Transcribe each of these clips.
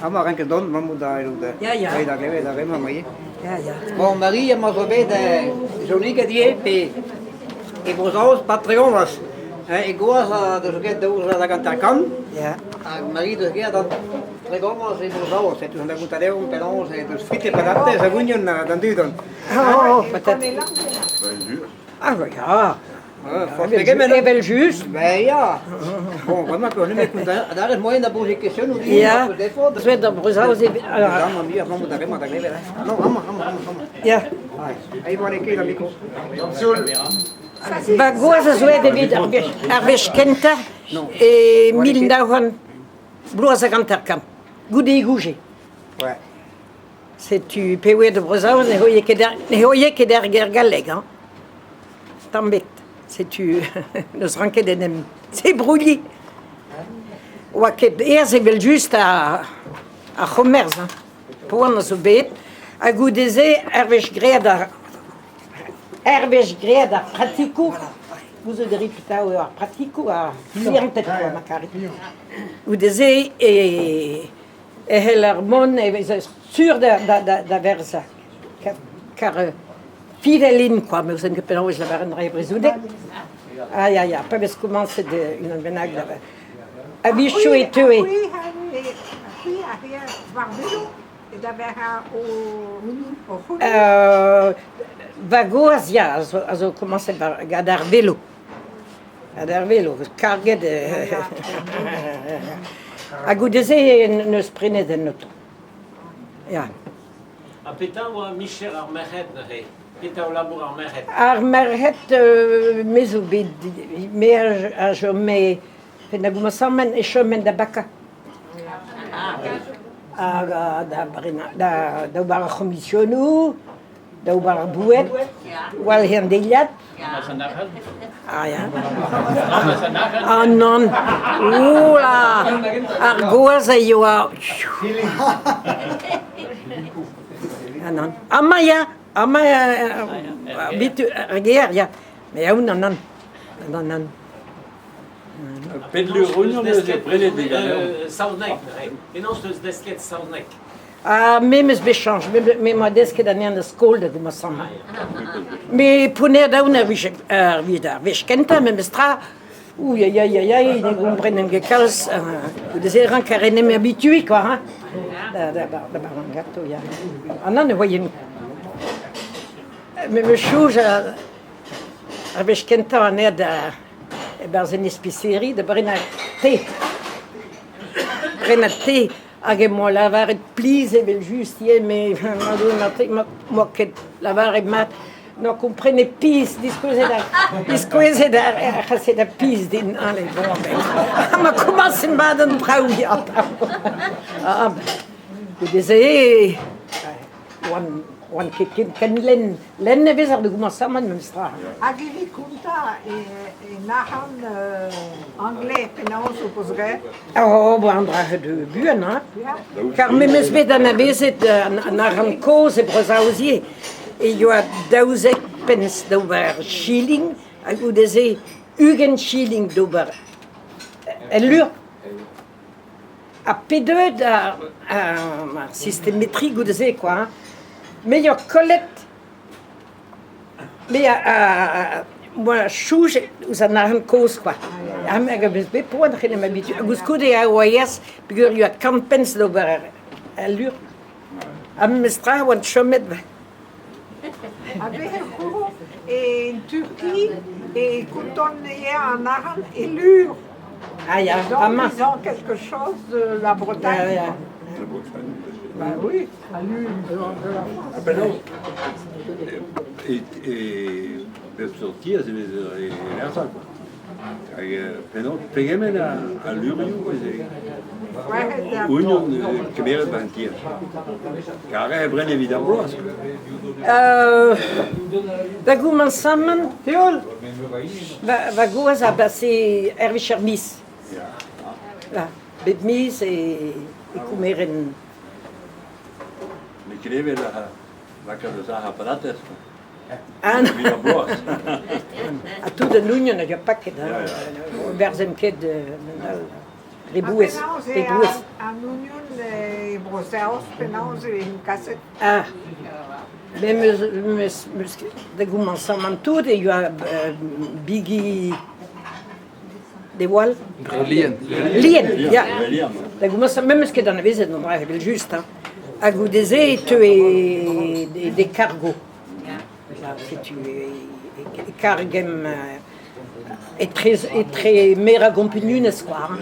Amañ 'ranket dont mamm da Ya, ya. da glevet ar re-mañ ivez. Ya, ya. Bon, Marie amañ zo bet Joniket ivez pe e Bro-Saoz pa 30 vloaz. E gwaz a deus graet daou da gantañ kant. Ya. Hag Marie deus graet an 30 vloaz e Bro-Saoz. Setu an da gontañ deomp penaos e deus fritet patatez hag oignon d'an dud. Oh, patatez. Ah, ya. Evel-just. Ben ya. Bon, bremañ peus nemet kontañ adarre moaien da boziñ questionoù din. Ya. Deuet da Bro-Saoz e... Amañ, mi, amañ, da remañ da glevet. Non, amañ, amañ, amañ. Ya. Aïe, bon, ket ar micro. Ba gwaz a zo aet evit ar wech kentañ e 1900 bloaz hag hanter-kant, goude e gouje. Ouais. Setu peogwir da Bro-Saoz ne c'houie ket ar, ne c'houie ket ar ger galleg, hañ. Tamm ebet. Setu n'eus ranket en em zebrouilhiñ. Oa ket aes evel-just ar ar c'homerz, hañ. Poan a zo bet. Ha goude-se, ur wech graet ar ur wech graet ar pratikoù, gouzout a rit petra eo ar pratikoù, ar klianted kwa ma karit. Goude-se e e c'heller mont e vez sur da da da da verzañ kar fidel int kwa me 'ouzon ket penaos lavar an dra e brezhoneg. Ah ya ya, pa vez komañset unan bennak da a-wechoù e teue. C'hwi a rea war velo da vezañ o c'houlenn? Va gwaz ya a zo a zo komañset gant ar velo. Gant ar velo, karget ha goude-se 'neus prenet un oto. Ya. Ha petra oa micher ar merc'hed neuze? Petra oa labour ar merc'hed? Ar merc'hed, me zo bet, me a chome, penn da gomañsamant e chomen da bakañ. Ha da brenañ, da ober ar c'homisionoù, da ober ar boued, walc'hiñ an dilhad. Ah ya. Ah nann. Oula! Ar gwaz a yoa. Ah nann. Amañ ya, amañ ar gêr ya. Mais aon nann. Nann nann. Pet lur oignon eus e prenet diganeomp? Saozneg, penaos 'teus desket saozneg? Ha me 'meus bet chañs, me 'moa desket anezhañ da skol da gomañs amañ. Me pounner daoun ar wech evit ar wech kentañ memes tra. Ouh ai ai ai ai, ne gomprenan ket kalz. Goude-se e ranker en em habituiñ kwa hein. Da da da baran ganto ya. Ah nann ne voyen. Me 'meus soñj ar wech kentañ anezhañ da e-barzh en ispisiri da brenañ te. Prenañ te. Hag em boa lavaret please evel-just ivez, met 'moa ket lavaret mat. N'oa komprenet pizh, diskouezet ar diskouezet ar ar c'haset ar pizh din. Allez, bon, ben. Ma komañsen mat an traoù, ya. Ah, ben, goude-se, oan oan ket ken ken lenn. Lenn e vez ar gomañsamant memes tra. Hag evit kontañ en arc'hant anglais penaos ho peus graet? Oh, bon, an dra de buan, hein. Kar me 'meus bet anavezet an arc'hant kozh e Bro-Saoz ivez. E yoa 12 pence d'ober shilling ha goude-se 20 shilling d'ober el lur. Ha pe deuet ar sistem metrik goude-se kwa hein. Me yoa kollet me a moa soñj ouzh an arc'hant kozh kwa. Ha me hag a vez bet poan c'hell em abitu. Ha koulskoude a oa aes peogwir e oa kant pence d'ober al lur. Ha memes tra e oan chomet. Ha bezh c'hour en Turki e kontant eo an arc'hant e lur. Ah ya, Donc amañ. ils ont quelque chose de la Bretagne. Ya, ya. La Bretagne. Ben oui, la lur de la France. Ah ben non. E, e bep seurt tiez e vez e Lerzhañ quoi. Hag penaos pegement a lurioù ez eo oignon kemeret 'ba an tiez? Kar e bren evit ar bloaz. Da gomañsamant, va gwaz a base ur wech ar miz. Bep miz e komeren. N'eo ket evel lakaat eus ar patatez. Ha tout an oignon hag ar paket, hein. Berzhemp ket. Dre bouez, dre bouez. An ognon e Bro-Saoz, penaos e vez kaset? Ah, me 'meus, meus, meus da gomañsamant tout e yoa bigi de wall. Lien. Lien, ya. Da gomañsamant, me 'meus ket anavezet an dra evel-just, hein. Ha goude-se e teue des cargos. Setu e kargem etre, etre mer a gompagnunezh quoi. Hein.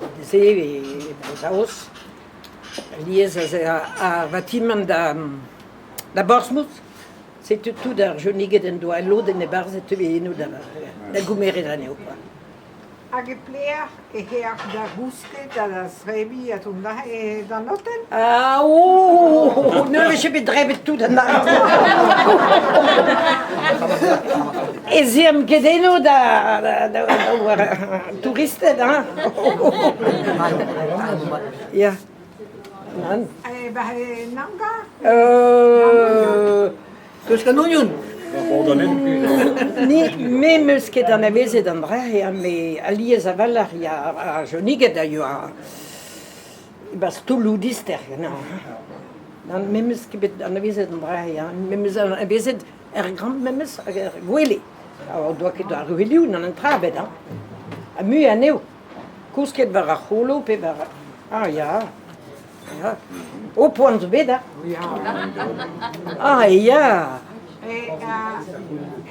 Hag se e Bro-Saoz, lies a vatimant da, da Portsmouth. Setu tout ar Johniged en doa lodenn e-barzh e teue eno da, da goumeret anezho quoi. Hag e pelec'h eh eer da gousket ha da zebriñ ha dont d'an otel? Ah, oh, ne vije bet drebet tout an arc'hant. Ez eomp ket eno da, da, da, da ober touristed, hein? Ya. Nann. Eh, ba, Nanga? Peus ket an ognon? Ni, me 'meus ket anavezet an dra-se, ha me alies a-walc'h ya ar Johniged a yoa e-barzh toulloù dister ganeomp. Nann, me 'meus ket bet anavezet an dra-se, hein. Me 'meus anavezet er gambr memes hag er gwele. O doa ket ar gweleoù, nann an tra ebet, hein. Ha mui anezho, kousket war ar c'holo pe war... Ah ya, ya. Ho poan zo bet, hein? Ah ya!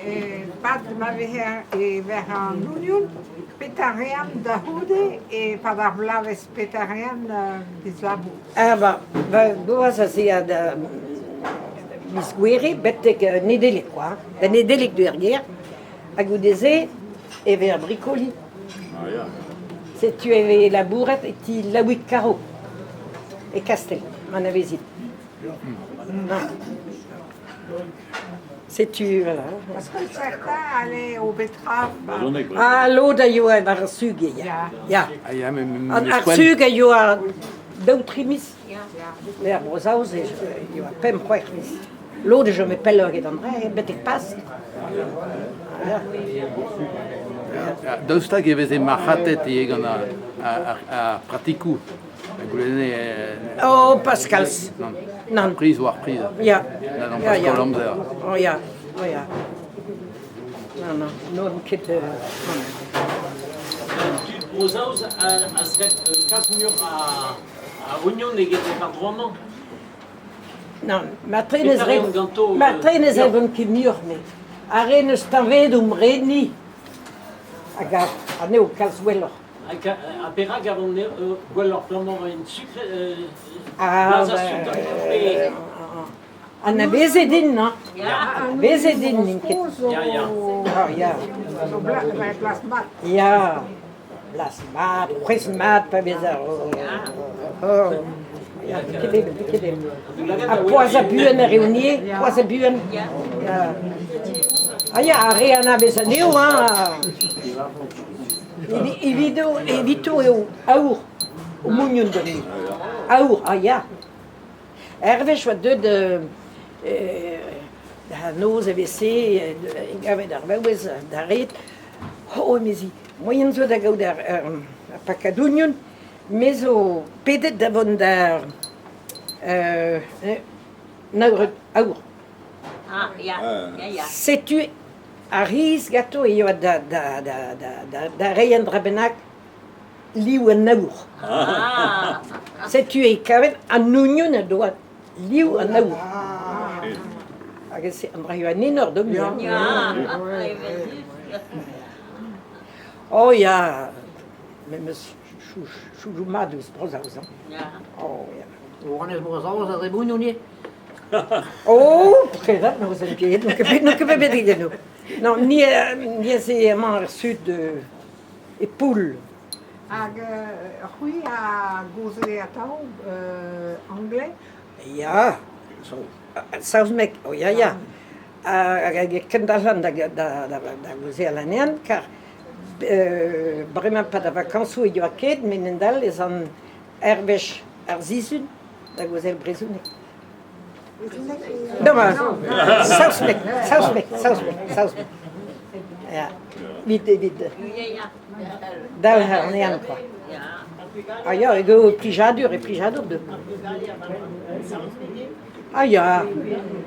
E-pad ma vehe e vec'h an ognon, petra reant da c'houde e-pad ar bloavezh, petra reant biz labour? Ah ba, ba boaz az ea da miz Gouere betek Nedeleg kwa, da Nedeleg deuet er gêr, ha goude-se e vez ar brikoli. Setu e vez labouret e ti Laouig Karo e Kastell, ma anavezit. Setu voilà. Parce que certains allaient au betterave. Ah, lod a yoa war ar sug ya. Ya. Ah ya, An ar sug a yoa daou tri miz. Ya, ar Bro-Saoz e yoa pemp c'hwec'h miz. Lod a chome pelloc'h eget an dra, betek Pask. Ya. Daoust hag e veze marc'hatet ivez gant ar pratikoù? Goulenne Oh, pas kalz. Nann. Nann. Priz war priz. Ya. Nann, Ya, pas ya. koll amzer. Oh ya, oh ya. Non, non, n'on ket... non. Tud Bro-Saoz a zreb kalz muioc'h a ognon eget war dro-mañ. Nann, marteze ne Petra reont ganto? marteze ne zrebront ket muioc'h, met ar re n'eus tañvedomp re-ni hag anezho kalz gwelloc'h. Ha perak a vont gwelloc'h flammañ en sukr Ah, blaz ar sukr pe... Anavezet int, hein? Anavezet int, n'int ket... Ya, ya. Ah, ya. Zo blaz mat. Ya, blaz mat, c'hwezh mat pa vez ar... Oh, ya, ket eo, ket eo. Ha poazhañ buan a reont ivez, poazhañ buan. Ya. Ah ya, ar re anavez anezho, hein. Evito, evito eo aour o mougnon ganin. Aour, ah ya. Hervez oa deuet da noz e veze gavet ar vaouez d'ar red. Oh, emezi, moaien zo da gaout ar, ar, ar pakad ognon, me zo pedet da vont d'ar eured aour. Ah, ya, ya, ya. Setu ar c'hiz ganto e yoa da, da, da, da, da, da reiñ un dra bennak liv an aour. Ah. Setu e kavet an ognon a doa liv an aour. Hag se an dra yoa an enor d'omp. Ya, evel-just. Oh ya, memes choujoù mat eus Bro-Saoz. Hein. Ya. Oh ya. Oranez Bro-Saoz a zebr ognon ivez? Oh, prevet, n'eus ket, n'on ket bet eno. Non, ni, ni ez eo amañ er sud e Poul. Hag c'hwi a gaoze atav anglais? Ya, saozneg, oh ya, ya. Hag e kendalc'han da, da, da, da gaozeal anezhan, kar bremañ pad ar vakañsoù e yoa ket, met en-dal ez an ur wech ar sizhun da gaozeal brezhoneg. Non, ma, saozneg, saozneg, saozneg, saozneg. Ya. Vit evit dalc'her anezhan kwa. Ah ya, hag eo plijadur, e plijadur deu. Ah ya,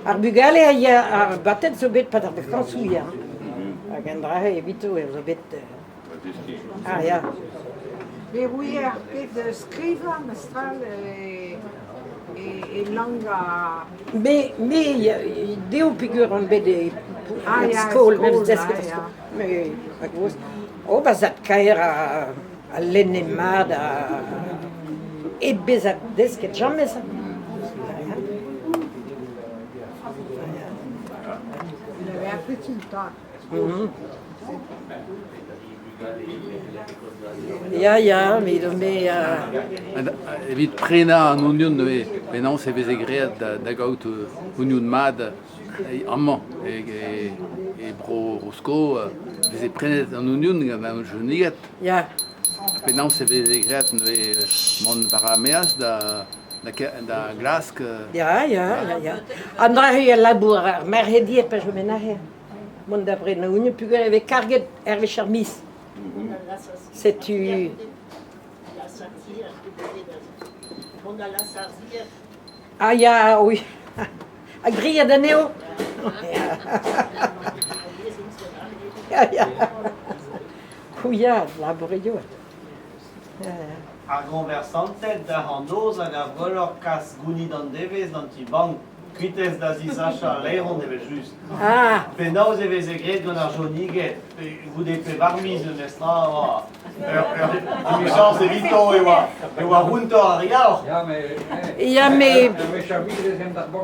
ar bugale a ya, ar bated zo bet 'pad ar vakañsoù ya. Hag an dra-se evito eo zo bet... Ah ya. Me ouie ar pet skrivañ mestral e lang a... Me, me deo peogwir on bet e Ah, ya, skol, skol, memes desket ah, er ya. skol. Me, a-gozh. Oh, va zad-kaer a lenne mat ha hep bezañ desket james. Il avait appris tout le temps. Ya, ya, met me... Evit prenañ an ognon neuze, penaos e veze graet da gaout ognon mat amañ e bro Rosko, e veze prenet an ognon gant an jouniged. Ya. Penaos e veze graet neuze mont war ar maez da glask. Ya, ya, ya, ya. An dra-se a labour ar merc'hed ivez pa chom en aze. Mont da brenañ ognon peogwir e vez karget hervez ar miz. Setu... Ah ya, oui. Ha gwriat anezho. Ya, ya. Oh ya, labour eo. Ar goñversanted da an noz hag ar gwelloc'h kas gounid an devezh d'an ti-bank, kuitez da zisachañ laeron evel-just. Ah. Penaos e veze graet gant ar Joniged, goude pevar miz memestra e oa ur emichañs evito e oa e oa rountoc'h ar yalc'h. Ya, met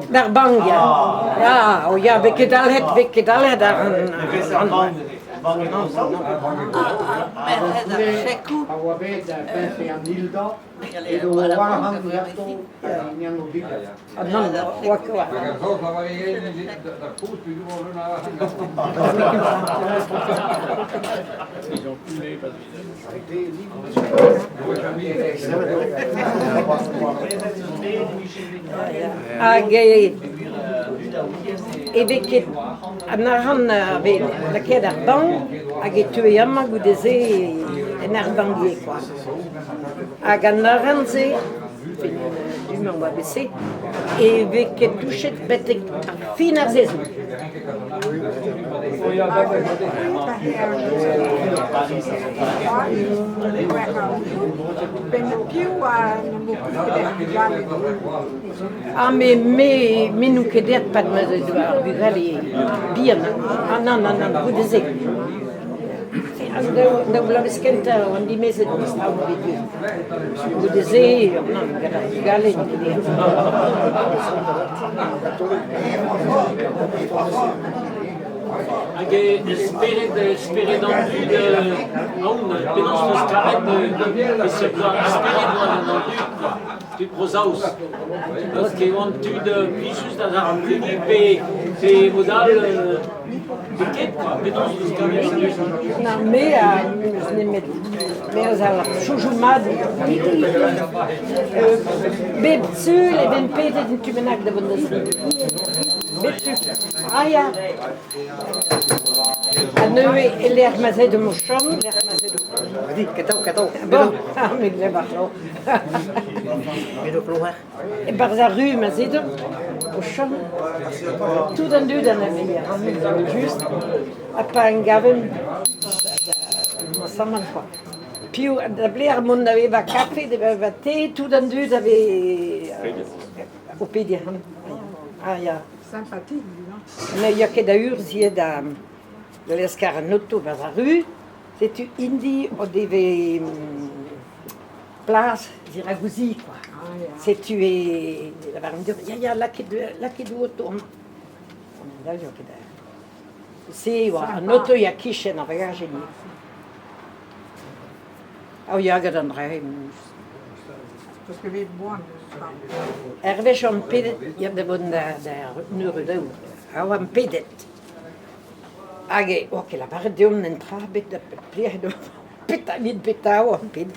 d'ar bank, ya. Ya, oh ya, vez ket dalc'het, vez ket dalc'het ar... E peseurt bank neuze? Bank e Bro-Saoz? Merc'hed ar chekoù. A oa bet peñse an Hilda, edo o arc'hant ganto hag an hini o bihan. Ah nann, oa ket oa. Hag ar saoz a varie d'ar post, piv oa leun a arc'hant ganto. Hag e vez ket an arc'hant a vez lakaet er bank hag e teue amañ goude-se en ar bank ivez kwa. Hag an arc'hant-se, du-mañ oa bet se, e vez ket touchet betek ar fin ar sezon. Ah me me me n'on ket aet 'pad ma 'z eus ar bugale bihan. Ah nann nann nann goude-se. An daou bloavezh kentañ oan dimezet a oa bet ivez. Goude-se nann gant ar vugale n'on ket aet. Hag e spered, spered an dud aon, penaos 'peus kavet peseurt spered oa gant an dud kwa, tud Bro-Saoz. Parce que oant tud plijus da zaremprediñ pe pe mod all pe ket kwa, penaos 'peus kavet an dud. Na me a n'eus nemet me a zalc'h soñjoù mat bep sul e vez pedet un tu bennak da vont da zebriñ. Bep sul. Ah ya. Ha neuze e-lec'h ma 'z aet o chom, lec'h ma 'z aet Vas-y, ketav, ketav. Bon, ah, me glev ar c'hlav. Edo kloer. E-barzh ar ru ma 'z edomp o chom, tout an dud anaveze evel-just, ha pa en gavemp asambles kwa. Piv, da belec'h mont da evañ kafe, da evañ te, tout an dud a vez o pediñ ac'hanomp. Ah ya. Sympathique, dis donc. Ne ya ket a urzhier da lesker an oto 'barzh ar ru, setu int-i o devez plas dirak o zi kwa. Ah ya. Setu e lavaran deoc'h, ya ya lakit lakit ho oto amañ. An ket Se e oa an oto ya kichen ar vagajenn ivez. Oh ya gant an dra-se. Parce que vez boan. Ur wech on pedet ya da vont da neuredoù. A oamp pedet. Hag e oa ket lavaret deomp un dra bet da pelec'h edo petra evit petra oamp pedet.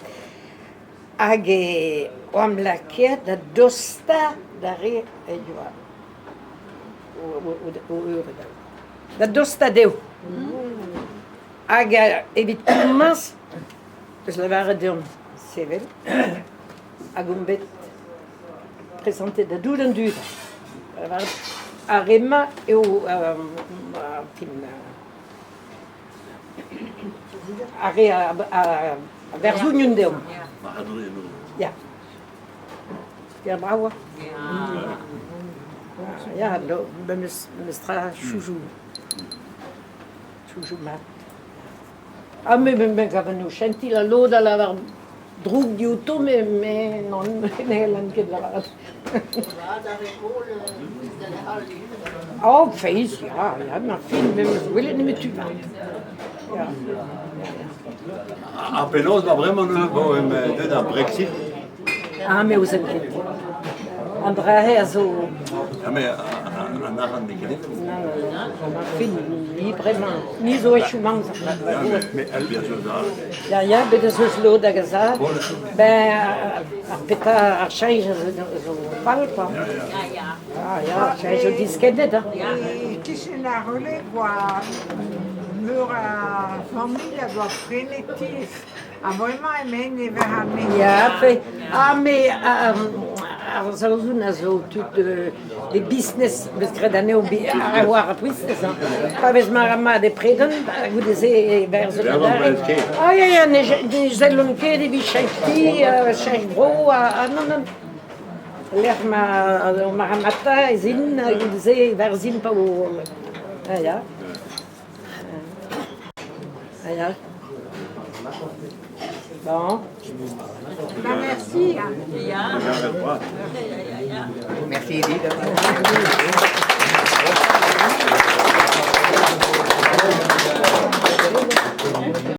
Hag e oamp lakaet da dostañ d'ar re a yoa o eured. Da dostañ dezho. Hag evit komañs eus lavaret deomp sevel hag omp bet prezantet da dout an dud. Lavaret ar re-mañ eo fin ar re a verzhonion deomp. Ya. Ya, brav. Ya, memes tra choujoù. Choujoù mat. Ah, me, me gavan o chentil ha lod a lavar droug diouto, me, me non, ne c'hellan ket lavaret. Oh, feiz, ya, ya, ma fin, me 'meus gwelet nemet tu vat. Ya. Ha penaos 'ba bremañ neuze 'vo deuet ar Brexit? Ah, me 'ouzen ket. An dra-se a zo... Ah, mais an arc'hant n'eo ket. Non, non, non, ma fin, ni bremañ, ni zo echu amzer. Mais elle, bien sûr, Ya, ya, bet ez eus lod hag a za. Ben, ar petra ar cheñch a zo fall, quoi. Ah, ya, ar cheñch zo diskennet, hein. E-kichen ar releg oa meur a familh a doa prenet tiez. Ha bremañ emaint e vec'h ar Ya, fe. Ah, me, ar Saozon a zo tud de business, vez graet anezho war ar business. Hein. Pa vez mar mat e predan, goude-se e verzh adarre. Ah, ya, ya, ne sellont ket evit cheñch ti, cheñch bro, ah, non, non. Lec'h ma maramata ez int, goude-se e verzhint pa o... Ah, ya. Ah, ya. Bon. Ben, merci. Merci. Merci Edith.